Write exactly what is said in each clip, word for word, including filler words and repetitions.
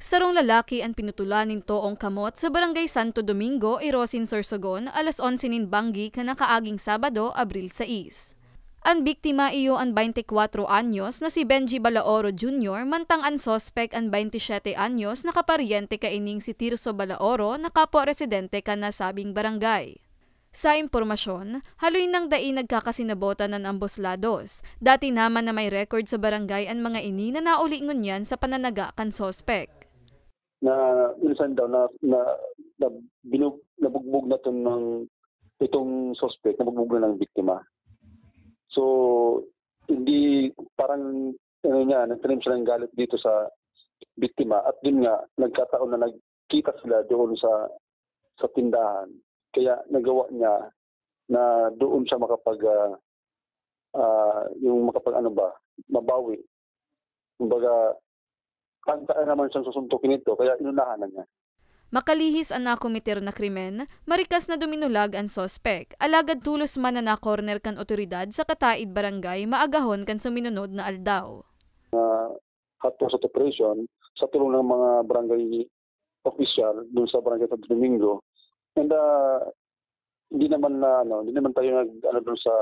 Sarong lalaki an pinutulan nin toong kamot sa Barangay Santo Domingo, Irosin, Sorsogon, alas onse nin banggi kan nakaaging Sabado, Abril sais. An biktima iyo an baynte kwatro anyos na si Benji Balaoro Junior, mantang an suspek an baynte siyete anyos na kaparyente kaining si Tirso Balaoro na kapwa residente kan nasabing barangay. Sa impormasyon, haloy nang dai nagkakasinabotan an ambos lados. Dati naman na may record sa barangay an mga ini na nauli ngunyan sa pananaga kan suspek. Na minsan daw na, na, na binug-, nabugbog na 'to ng itong suspect, nabugbog na ng biktima. So, hindi, parang, ano niya, nagtanim siya ng galit dito sa biktima at dun nga, nagkataon na nagkita sila doon sa, sa tindahan. Kaya nagawa niya na doon siya makapag, ah, ah, yung makapag ano ba, mabawi. Kumbaga, tagda na naman siyang susuntukin nito, kaya inunahan na niya. Makalihis an nakometer na krimen, marikas na duminulag an suspek, alagad tolos man na nakorner kan otoridad sa kataid barangay maagahon kan suminunod na aldaw. Hot pursuit operation sa tulong ng mga barangay official dun sa Barangay Santo Domingo. And, ah, hindi naman na, ano, hindi naman tayo nag, ano, dun sa,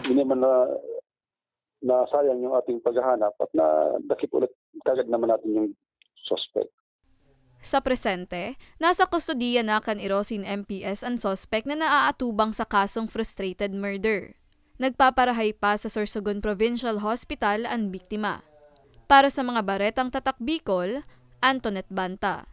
hindi naman na, nasayang yung ating paghahanap at nadakip ulit kagad naman natin yung suspect. Sa presente, nasa kustodiya na kan Irosin M P S an suspek na naaatubang sa kasong frustrated murder. Nagpaparahay pa sa Sorsogon Provincial Hospital an biktima. Para sa mga baretang Tatak Bicol, Antoinette Banta.